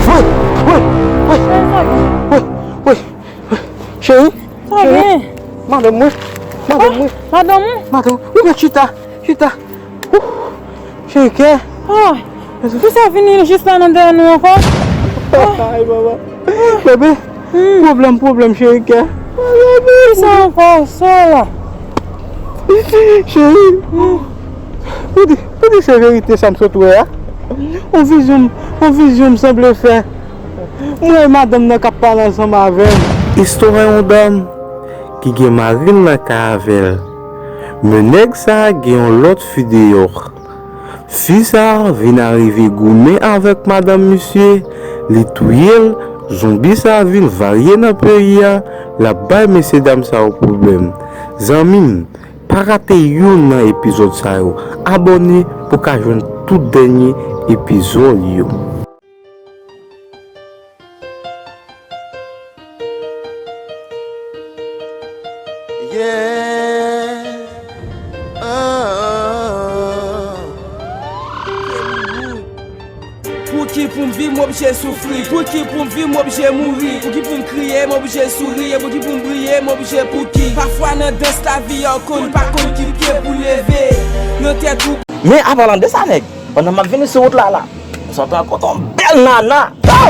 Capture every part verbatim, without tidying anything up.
Woy, woy, woy, woy, woy, woy. Cheri, cheri. Madanm mwen, madanm mwen. Madanm ou? Madanm, ou mèt chita, chita. Ou, cheri kè. Ah, pou sa vini jis la nan dèyè nou ankò? Ay, baba. Bebe, pwoblèm, pwoblèm, cheri kè. Ki sa ankò, sa la? Cheri, pou di, pou di se verite sa m sot wè a. On vizyon, on vizyon m sanble fè. M wè madanm nan k ap pale ansanm avè m. Istwa yon dam ki gen mari l nan kay avè l. Men nèg sa a gen yon lòt fi deyò. Fi sa a vin arive goumen avèk madanm misye, li touye l, zonbi sa a vin varye nan peyi a, l ap bay mesyedam sa yo pwoblèm. Zanmi m, pa rate youn nan epizòd sa yo. Abòne pou w ka jwenn tout dènye epizòd yo. Yeah. Oh, oh, oh. Pouki pou m viv, m oblije soufri? Pouki pou m viv, m oblije mouri? Pouki pou m kriye, m oblije souri? E pouki pou m briye, m oblije pouki? Pafwa nan dans lavi a, w konn pa konn ki pye pou leve nan tèt ou. Men, an palan de sa, nèg, pandan m ap vini sou wout la, la, m sot rankontre yon bèl nana. Oh!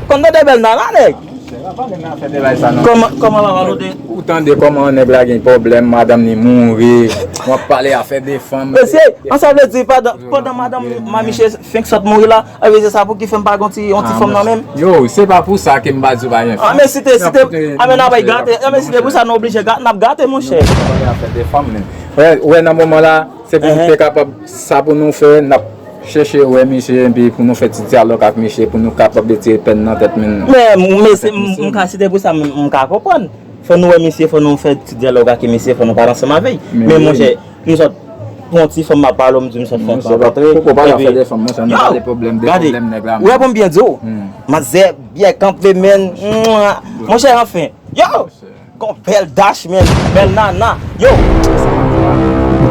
Konn tande bèl nana, nèg? Kòman, kòman papa nou te? Ou tande kòman nèg la gen pwoblèm, madanm li mouri. W ap pale afè de fanm. Mesye, an sa vle di pandan, pandan madanm Mamiche fenk sot mouri la, a vle di sa pou ki fè m pa gon ti, yon ti fanm nan menm? Yo, se pa pou sa ke m pa di w pa gen fanm. Ah, men si te, si te, ah, men n ap gate, ah, men si te pou sa nou oblije gate, n ap gate, monchè. Pale afè de fanm, men. Wè, wè, nan moman la, se pou nou te kapab, sa pou nou fè, n ap chèche wè misye, epi pou nou fè ti dyalòg ak misye, pou nou kapab retire pèn nan tèt, men. Men, men se, m, m ka, si te pou sa, m, m ka konprann. Fò nou wè misye, fò nou fè ti dyalòg ak misye, fò nou pale ansanm avè l. Men, monchè, nou sot pran ti fanm, m ap pale w, m di m sot fè yon ti rankontre. Poko pale afè de fanm, monchè, nou pale pwoblèm de pwoblèm nèg la. Ou wè, pou m byen di w, manzè byen kanpe, men, monchè, anfen. Yo! Gon bèl dach, men, bèl nana. Yo!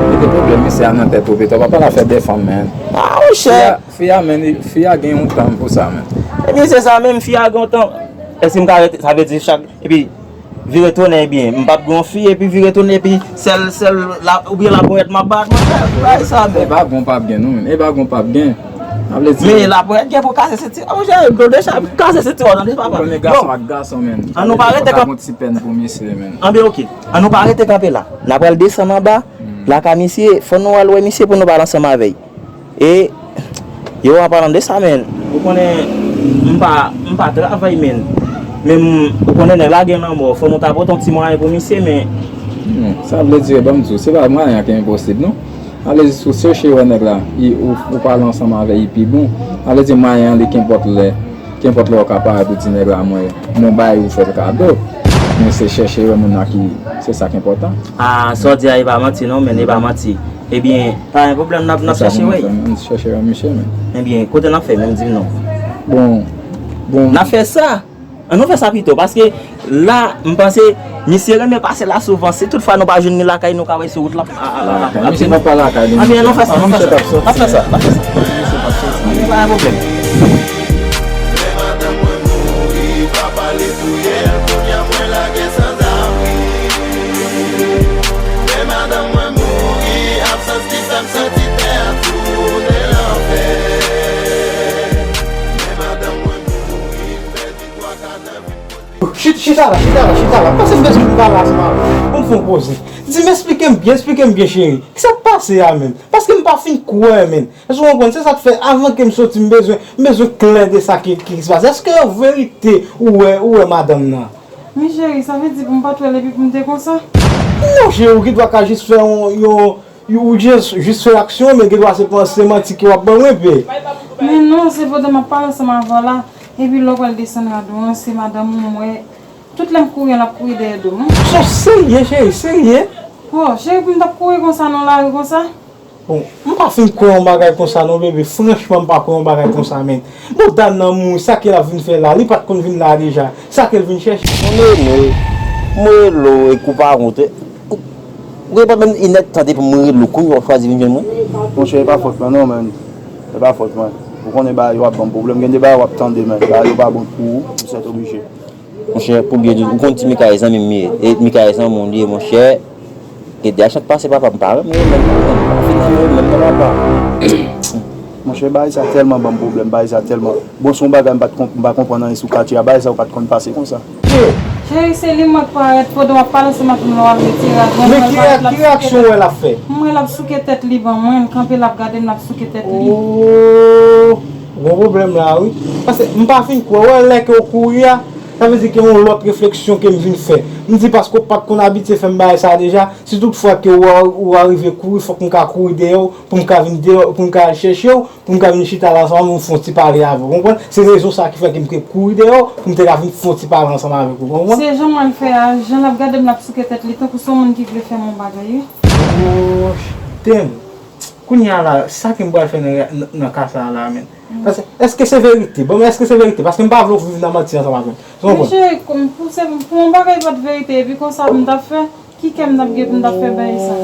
Mete pwoblèm misye a nan tèt ou pito. Pa pale afè de fanm, men. Ah, monchè. Fi a, fi a, men, fi a gen yon tan pou sa, men. Ebyen, se sa menm, fi a gen yon tan. Èske m ka rete, sa vle di chak, epi vire tounen, ebyen, m p ap gen yon fi, epi vire tounen, epi sèl, sèl, la, oubyen laponyèt m ap bat, monchè, bagay sa, men. E pa gon p ap gen, non, men. E pa gon p ap gen. Sa vle di. Men laponyèt gen pou kase senti. Ah, monchè, gwo decha, kase senti, w tande, papa. Konnen gason ak gason, men. An nou pa rete kanpe. Ti pèn pou misye, men. Anben, oke. An nou pa rete kanpe la. N a pral desann anba, lakay misye, fò nou al wè misye pou nou pale ansanm avè l. E, yo, an palan de sa, men, ou konnen, m pa, m pa travay, men. Men, m, ou konnen, nèg la gen lanmò, fò nou ta pote yon ti mwayen pou misye, men. Non, sa vle di, ban m di w, se pa mwayen an ki enposib, non. Sa vle di, si w chèche wè nèg la, ou, ou pale ansanm avè l, li pi bon. Sa vle di, mwayen an, li kenpòt lè. Kenpòt lè w ka parèt ou di nèg la, mwen, mwen bay ou fè l kado. Men se chèche wè moun nan ki, se sa k enpòtan. Ah, sa w di a, e pa manti non, men e pa manti. Ebyen, pa gen pwoblèm, n ap, n ap chèche wè. N chèche wè misye, men. Ebyen, kote n ap fè, menm di m non. Bon, bon. N ap fè sa. An nou fè sa pito, paske la, m panse, misye renmen pase la souvan. Si toutfwa nou pa jwenn li lakay, nou ka wè sou wout la. Lakay. Misye pa pa lakay li. Anben, nou fè sa, nou fè sa. N ap fè sa, n ap fè sa. Misye p ap soti. Anben, pa gen pwoblèm. Lè madanm mwen mouri, papa li touye l, kounye a mwen lage sanzabri. Lè madanm mwen mouri, absans ki fè m santi tè a tounen lanfè. Lè madanm mwen mouri, m pèdi twa ka nan vi m. Chit-, chita la, chita la, chita la. Pase m bezwen pale ansanm avè w. Pou m fè yon koze. Di m, eksplike m byen, eksplike m byen, cheri. Kisa k pase a menm? Paske m pa fin kwè, menm. Èske w konprann? Se sa k fè, avan ke m soti, m bezwen, m bezwen klè de sa ki, ki, ki se pase. Èske an verite ou wè, ou wè madanm nan? Wi, cheri, sa vle di pou m pa t wè l epi pou m te konsa? Non, cheri, ou gen dwa ka jis fè yon, yon, ou jis, jis fè aksyon, men gen dwa se, se manti ke w ap ban mwen, pe. Men non, se pandan m ap pale ansanm avè w la, epi lè w pral desann rado an, se madanm ou m wè. Tout lè m kouri an, l ap kouri dèyè do m. Sos serye, cheri, serye? Oh, cheri, pou m t ap kouri konsa nan lari konsa? Bon, m pa fin kwè yon bagay konsa non, bebe. Franchman, m pa kwè yon bagay konsa, men. Bon, dam nan mouri, sa ke l ap vin fè la? Li pa t konn vin la deja. Sa ke l vin chèche? Mwen rele w, mwen rele w, e kou pa wont. Ou gen menm inèdtan depi mwen rele w, kounye a w chwazi vin jwenn mwen? Monchè, e pa fòt mwen non, men. E pa fòt mwen. Ou konnen bagay yo ap ban m pwoblèm, gen de bagay w ap tande, men bagay yo pa bon pou ou, ou sèt oblije. Monchè, pou byen di, ou konn ti Mikaèl zanmi m ye, e Mikaèl zanmi w li ye, monchè. Gen de achat pase papa, m pa renmen yo menm, m pa fin renmen yo menm non papa. Monchè, bagay sa tèlman ban m pwoblèm, bagay sa tèlman. Bon, se yon bagay m pa t konp-, m pa konprann anyen sou katye a, bagay sa yo pa t konn pase konsa. Cheri, se li m wè k parèt pandan w ap pale ansanm ak mwen, w al retire a. Men ki re-, ki reyaksyon w wè l ap fè? M wè l ap souke tèt li ban mwen, l kanpe l ap gade m, l ap souke tèt li. Oh, gwo pwoblèm la wi. Paske m pa fin kwè, wè lè ke w kouri a, sa vle di gen yon lòt refleksyon ke m vin fè. M di paske w pa t konn abitye fè m bagay sa deja, si tout fwa ke w, w arive kouri, fòk m ka kouri dèyè w, pou m ka vin dèyè w, pou m ka al chèche w, pou m ka vin chita la ansanm avè w, pou m fè yon ti pale avè w, konprann? Se rezon sa ki fè ke m te kouri dèyè w, pou m te ka vin fè yon ti pale ansanm avèk ou, konprann? Se jan m wè l fè a, jan l ap gade m, l ap souke tèt li, tankou se yon moun ki vle fè m yon bagay, wi. Oh, damn. Kounye a la, sa ke m pral fè nan, nan, nan ka sa a la, menn? Paske, èske se verite? Bon, men èske se verite? Paske m pa vle w viv nan manti ansanm avè m. Ou konprann? Men cheri, pou se, pou yon bagay pa t verite, epi konsa m t ap fè, ki kè m t ap gen pou m t ap fè bagay sa?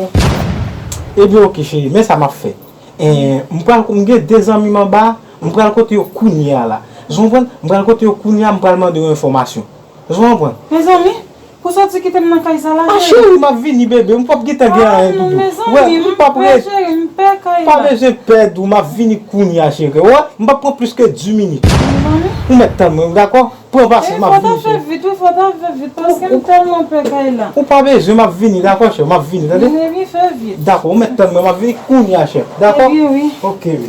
Ebyen, oke, cheri, men sa m ap fè. Eh, m pral, m gen de zanmi m anba, m pral kote yo kounye a la. Ou konprann? M pral kote yo kounye a, m pral mande yo enfòmasyon. Ou konprann? Mezanmi, pou soti kite m nan kay sa la, cheri. Ah, cheri, m ap vini, bebe, m p ap gentan gen anyen pou di w. Ah, non, mezanmi, m pè, cheri, m pè kay la. Pa bezwen pè di w, m ap vini kounye a, cheri. Wè, m p ap pran plis ke dis minit. Mezanmi. Ou mèt tann mwen, dakò? Pran pasyans, m ap vini, cheri. Fò ta fè vit, wi, fò ta fè vit, paske m tèlman pè kay la. Ou pa bezwen, m ap vini, dakò, cheri, m ap vini, tande? Ebyen, fè vit. Dakò, ou mèt tann mwen, m ap vini kounye a, cheri, dakò? Ebyen, wi. Oke, wi.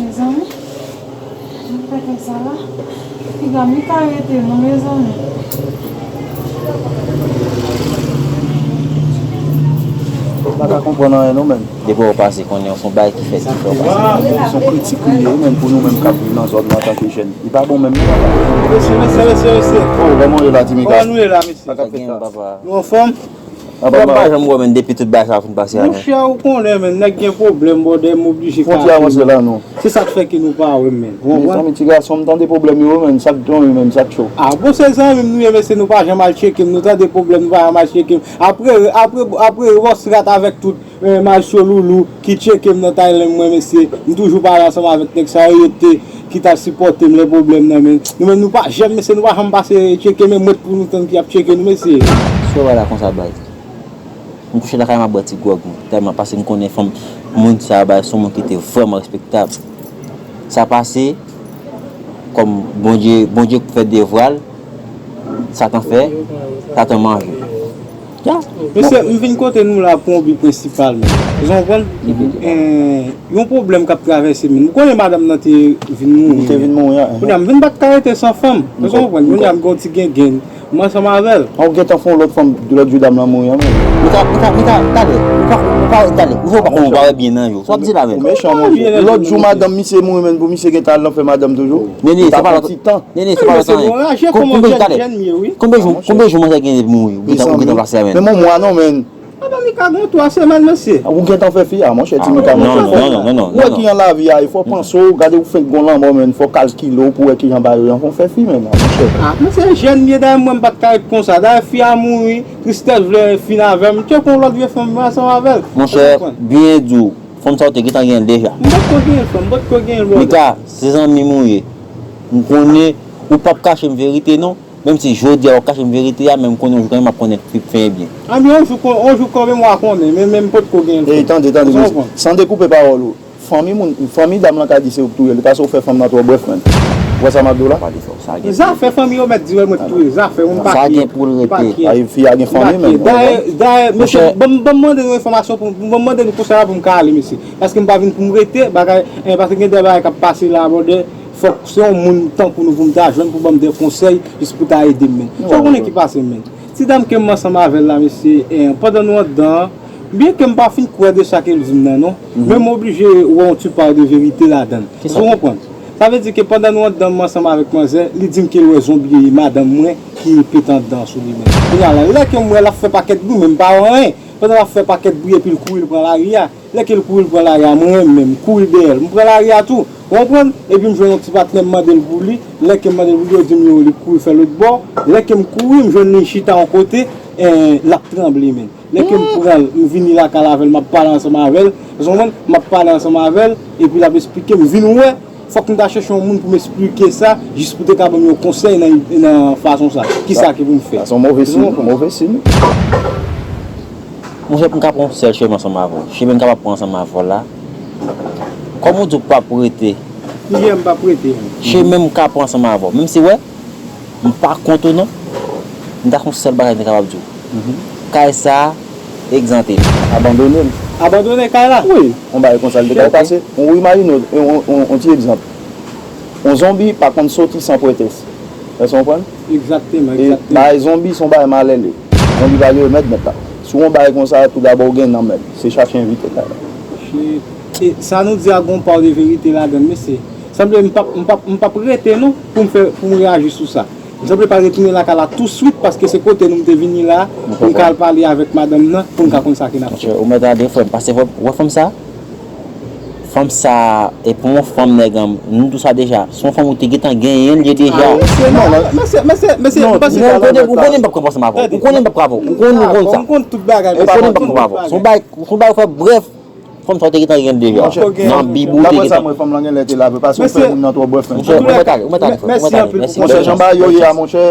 Mezanmi, jan m fè fè sa la, piga m li ka rete non, mezanmi. M pa ka konprann anyen non, menn. Depi w pase, konnen se yon bagay ki fèt, ki fè w pase. Se yon kritik li ye, menn, pou nou menm k ap viv nan zòn nan antanke jèn. Li pa bon menm non, papa. Mesye, mesye, mesye, mesye. Oh, kòman w ye la, ti Mika? Kòman nou ye la, mesye? Sa k ap fèt la? Nou anfòm? Papa, m pa janm wè, menn, depi tout bagay sa fin pase a, menn. Monchè, ou konnen, menn, nèg gen pwoblèm, brother, m oblije ka. Fwontyè a ranse la, non. Se sa k fè ke nou pa wè m, menn. Ou konprann? Mezanmi, ti gason, m tande pwoblèm yo, menn. Sa k gen yo, menn, sa k cho? Ah, bon, se zanmi m nou ye, mesye, nou pa janm al tcheke m. Nou tande pwoblèm, nou pa janm al tcheke m. Apre, apre, apre, Ross Rat avèk tout, eh, Malcho Loulou ki tcheke m nan Thailand, mwen, mesye. M toujou pale ansanm avèk nèg sa yo, yo te, ki t al sipòte m lè pwoblèm nan, men. Nou menm, nou pa janm, mesye, nou pa janm pase tcheke, men m ret pou nou tann ki ap tcheke nou, mesye. Sa w wè la konsa, baz. M kouche lakay m ap bwè ti gwòg mwen, tèlman paske m konnen fanm, moun sa a, bay, se yon moun ki te vrèman respektab. Sa pase, kòm Bondye, Bondye fè devwa l, Satan fè, Satan manje. Ya. Mesye, m vin kote nou la pou yon bi prensipal, men. Ou konprann? Eh, yon pwoblèm k ap travèse, men. M konnen madanm nan te vin mouri. Li te vin mouri, a. Kounye a, m vin pa t ka rete san fanm. Ou konprann? Kounye a, m gen yon ti gengenn. M ansanm avè l. An, ou gentan fè yon lòt fanm, lòt jou dam lan mouri an, menn. Mika, Mika, Mika, talè. Ou pa, ou pa, talè. Ou pa konn, ou pa wè byen nan yo. Sa w ap di la, menn? Ou mechan, monchè. Lòt jou madanm misye mouri, menn, pou misye gentan al nan fè madanm toujou. Nene, se pa lòt, Nene, se pa lòt anyen. Konbyen jou, talè? Konbyen jou, konbyen jou manzè gen depi mouri? Ou gentan, ou gentan plase la, menn? Menm yon mwa non, menn. Aba, Mika gon twa semèn, mesye. Ou gentan fè fi a, monchè, ti Mika, monchè. Non, non, non, non, non. Ou wè ki jan lavi a ye, fò w panse w, gade ou fenk gon lanmò, menn, fò w kalkile w pou w wè ki jan bagay yo ye, fò w fè fi, menn, monchè. Ah, monchè, jèn m ye, dayè mwen m pa t ka ret konsa. Dayè fi a mouri, tristès vle fin avè m. M tcheke yon lòt vye fanm ansanm avè l. Monchè, byen di w, fanm sa w te gentan genyen l deja. M potko genyen fanm, m potko genyen lòt. Mika, se zanmi m ou ye. M konnen ou p ap kache m verite, non. Menm si jodi a w ap kache m verite a, men m konnen yon jou kanmenm m ap konnen pi fen e byen. Anben, yon jou, yon jou kanmenm w a konnen, men, men m potko genyen l. Ey, tande, tande, mesye. San dekoupe pawòl ou. Fanmi moun, fanmi dam lan ka di se ou k touye l, paske ou fè fanm nan twò brèf, menn. Ou wè sa m ap di w la? Zafè fanmi yo mèt di wè mwen k touye. Zafè, mwen m pa kye. Sa gen pou l rete. Ay, fi a gen fanmi, menn. Dayè, dayè, mesye, ban m, ban m mande nou enfòmasyon pou, ban m mande nou konsèy la pou m ka ale, mesye. Paske m pa vin pou m rete, bagay, eh, paske gen de bagay k ap pase la, brother. Fòk se yon moun tankou nou pou m ta jwenn pou ban m de konsèy, jis pou ta ede m, menn. Sa w konnen ki pase m, menn? Ti dam ke m ansanm avè l la, mesye, eh, pandan nou anndan an, byen ke m pa fin kwè de sa ke l di m nan, non. Men m oblije wè yon ti pa de verite ladan l. Èske w konprann? Sa vle di ke pandan nou anndan, m ansanm avèk manzè, li di m ke l wè zonbi madanm mwen ki pete anndan sou li, menn. Kounye a la, lè ke m wè l ap fè pakèt bri, men m pa wè anyen. Pandan l ap fè pakèt bri epi l kouri, l pran lari a. Lè ke l kouri, l pran lari a, mwen menm, m kouri dèyè l. M pran lari a tou, ou konprann? Epi m jwenn yon ti patnè, m mande l pou li. Lè ke m mande l pou li, yo di m yo, li kouri fè lòt bò. Lè ke m kouri, m jwenn li chita yon kote, eh, l ap tranble, menn. Lè ke m pran l, m vini lakay la avè l, m ap pale ansanm avè l. Ou konprann? M ap pale ansanm avè l, epi l ap esplike m, vin wè, fòk m ta chèche yon moun pou m esplike sa, jis pou te ka ban m yon konsèy nan, nan fason sa. Kisa ki pou m fè? Sa se yon move siy, move siy. Monchè, pou m ka pran yon sèl chemen ansanm avè w, chemen m kapab pran ansanm avè w la, kòm ou di w p ap rete, Kijan m p ap rete? Chemen m ka pran ansanm avè w. Menm si, wè, m pa kont ou non, m ta fè yon sèl bagay m te kapab di w. Kay sa a, egzante l. Abandone l. Abandone kay la? Wi, yon bagay konsa li te ka pase. Ou imajine w, yon, yon, yon ti egzanp. Yon zonbi pa konn soti san pwetès. Èske w konprann? Egzakteman, egzakteman. E bagay zonbi se yon bagay malele. Zonbi pa gen remèd nèt la. Si w wè yon bagay konsa, tou dabò w gen nan men l. Se chache envite kay la. E sa nou di a gon pa de verite ladan l, mesye. Sanble m p ap, m p ap, m p ap rete non pou m fè, pou m reyaji sou sa. M sanble pa retounen lakay la touswit paske se kote nou m te vini la pou m ka al pale avèk madanm nan pou n ka konn sa ke n ap fè. Monchè, ou mèt ale frè m, paske wè fanm sa, fanm sa, e pou yon fanm nèg an, nou di w sa deja, se yon fanm ou te gentan genyen l ye deja. Mesye, mesye, mesye, mesye, m panse ou konnen, ou konnen m p ap konn ansanm avè w. Ou konnen m p ap konn avè w. Ou konnen, ou konn sa. M konn tout bagay. Ou konnen m p ap konn avè w. Se yon bagay, se yon bagay frè, brèf. Fanm sa w te gentan gen deja. Nan bib ou te gentan. Daprè sa m wè, fanm lan genlè te lave paske w fè moun nan twò brèf menm. Monchè, ou mèt ale, ou mèt ale, ou mèt ale, mèsi. Monchè, jan bagay yo ye a, monchè,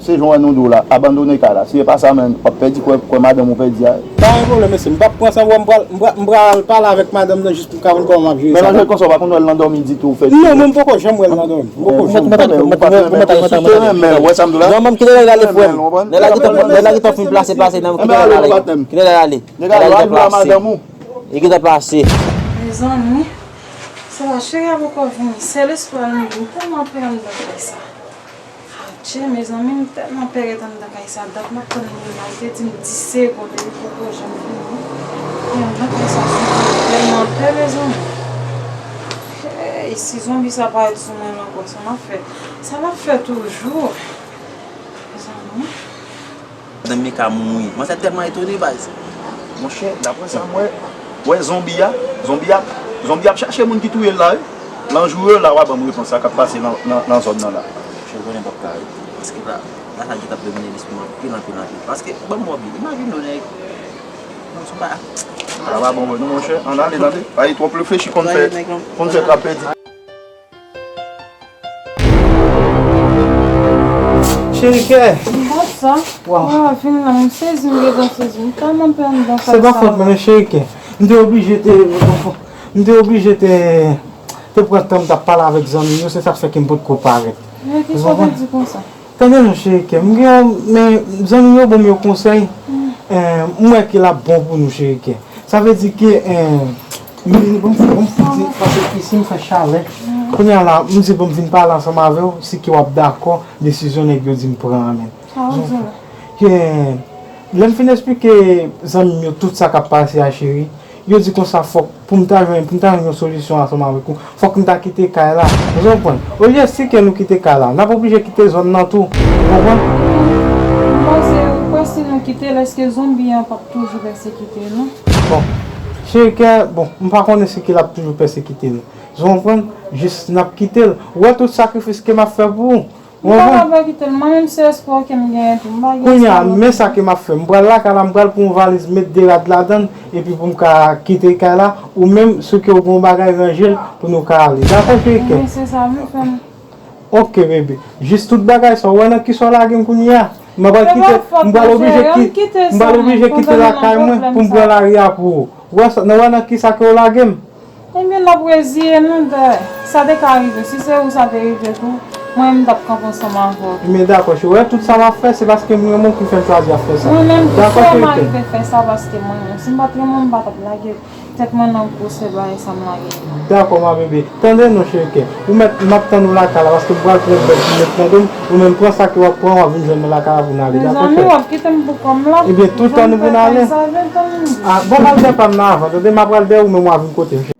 se jan w wè nou di w la, abandone kay la. Si se pa sa, menm, w ap pèdi kwè, kwè madanm ou pèdi a. Pa gen pwoblèm, mesye. M p ap pran sa, m pral, m pral, m pral pale avèk madanm nan jis pou m ka konn kòman m ap jere sa. Men manzè konsa, w pa konn wè l nan dòmi ditou, w fè di. Non, mwen m poko janm wè l nan dòmi. M poko janm. Ou mèt ale, ou mèt ale, ou mèt ale, ou mèt ale. Ou te renmen l, w wè sa m di w la? Non, m kite l ale frè m. Nèg la gentan, nèg la gentan fin plase, plase nan, kite l ale. Kite l ale. Nèg la gentan plase. Li gentan pase. Mezanmi, se la cheri a poko vini. Sèl espwa m gen, m tèlman pè anndan kay sa. Adje, mezanmi, m tèlman pè ret anndan kay sa. Dat m ap tann li la, li te di m dis segonn, li poko janm vini. E anndan kay sa, m tèlman pè, mezanmi. Hey, si zonbi sa parèt sou mwen la ankò, sa m ap fè? Sa m ap fè toujou? Mezanmi. Madanm Mika mouri. Manzè tèlman etone, baz. Monchè, daprè sa m wè, wè zonbi a, zonbi a, zonbi ap chache moun ki touye l la, wi. Lan jou yo la, w a ban m repons sa k ap pase nan, nan, nan zòn nan la. Monchè, konnen m p ap ka rete. Paske la, la sa gentan domine lespri m anpil, anpil, anpil. Paske, ban m wè byen, imajine w nèg, non, se pa. Sa pa bon pou nou, monchè. Ann ale, tande. Pa gen twòp reflechi, konn fè, konn fè trap pèdi. Cheri kè. Bon sa. Waw. Waw, vin la, m sezi, m gentan sezi. M tèlman pè anndan kay sa. Se pa fòt mwen, cheri kè. M te oblije te, m te oblije te, te pran tan m t ap pale avèk zanmi m yo, se sa k fè ke m potko parèt. Men kisa w te di konsa? Tande non, cheri kè m, m gen yon, men zanmi m yo ban m yon konsèy. Eh, m wè ke l ap bon pou nou, cheri kè. Sa vle di ke, eh, m vini, ban m, ban m fouti, paske isi m fè chalè. Kounye a la, m di ban m vin pale ansanm avè w, si ke w ap dakò, desizyon nèg yo di m pran an men. Sa w di la? Ke, lè m fin esplike zanmi m yo tout sa k ap pase a, cheri, yo di konsa fòk pou m ta jwenn, pou m ta jwenn yon solisyon ansanm avèk ou, fòk m ta kite kay la. Ou konprann? Olye si ke nou kite kay la, n ap oblije kite zòn nan tou. Ou konprann? M panse, ou kwè si nou kite l, èske zonbi an p ap toujou pèsekite nou? Bon, cheri kè, bon, m pa konnen si ke l ap toujou pèsekite nou. Ou konprann? Jis n ap kite l. Ou wè tout sakrifis ke m ap fè pou ou. Ou pa konprann? Mwen menm se espwa ke m genyen tou, m pa gen espwa. Kounye a, men sa ke m ap fè. M pral lakay la, m pral pran yon valiz, met de rad ladan l, epi pou m ka kite kay la, ou menm, si ke w gen yon bagay, ranje l pou nou ka ale. Dakò, cheri kè? Wi, se sa, m fè m. Ok, bebe. Jis tout bagay sa, ou wè nan kisa w lage m kounye a? M pral kite, m pral oblije ki-, m pral oblije kite lakay mwen pou m pran lari a pou ou. Ou wè sa, nou wè nan kisa ke w lage m? Ebyen, n ap reziye nou, dayè. Sa te ka rive. Si se ou sa te rive tou, mwen menm m t ap kanpe ansanm avè w tou. Ebyen, dakò, cheri. Ou wè tout sa w ap fè, se paske m renmen w ki fè m chwazi ap fè sa. Mwen menm tou, dakò, cheri, m arive fè sa paske mwen menm. Si m pa t renmen w, m pa t ap lage tèt mwen nan gwosè bagay sa m lage yo. Dakò, ma bebe. Tande non, cheri kè. Ou mèt, m ap tann ou lakay la, paske m pral pran bèt, m mèt tande m. Ou menm pran sa ke w ap pran, w ap vin jwenn mwen lakay la pou n ale. Dakò, cheri? Mezanmi, w ap kite m pou kò m la? Ebyen, tout tan nou pou n ale. Ah, bon, m al dèyè pa m nan avan, tande, m ap pral dèyè ou, men w a vin kote m.